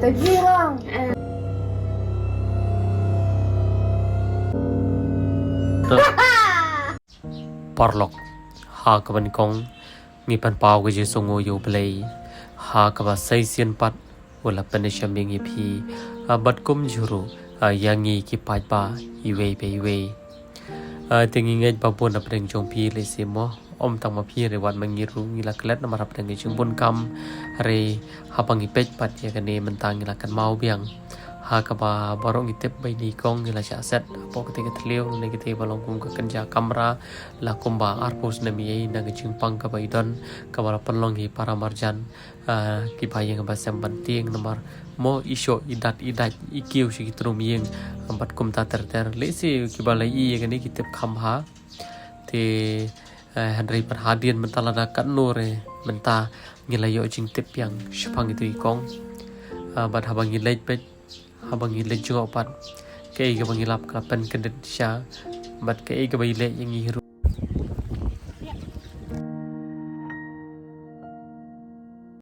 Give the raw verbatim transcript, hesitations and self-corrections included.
Paralok, ha kaba nyngkong ngi pynpaw ka jingsngewnguh ïa U Blei ha kaba sa shisien pat u la pynïashem ïa ngi phi, ah, bad kumjuh ruh, ah, ïa ngi ki paidbah iwei pa iwei. Ah, te ngi ngeit ba bun na pdeng jong phi lehse mo, ym tang ma phi re, wat ma ngi ruh ngi la klet namar hapdeng ka jingbun kam re. Haba ngi peit pat ïa kane mynta ngi la kynmaw biang ha kaba baroh ngi tip ba ine i kong i la shah set hapoh katei ka thliew ne katei ba long kum ka kynja kamra la kumba arphew snem ïa i na ka jingpang kaba i don kaba la pynlong ïa i para marjan, ah, kiba ïeng ba sem ban tieng namar mo i shoh i dat i dait i kiew sha ki trum ïing, ah, bad kumta ter ter. Lehse kiba la ïohi ïa kane ki tip kham bha. Te, eh, hynrei pat hadien mynta lada katno re mynta ngi la ïoh jingtip biang shaphang ito i kong. Ah, bad haba ngi leit peit, haba ngi leit jngoh pat, kaei kaba ngi lap ka la pynkyndit sha, bad kaei kaba i leh ïa ngi hi ruh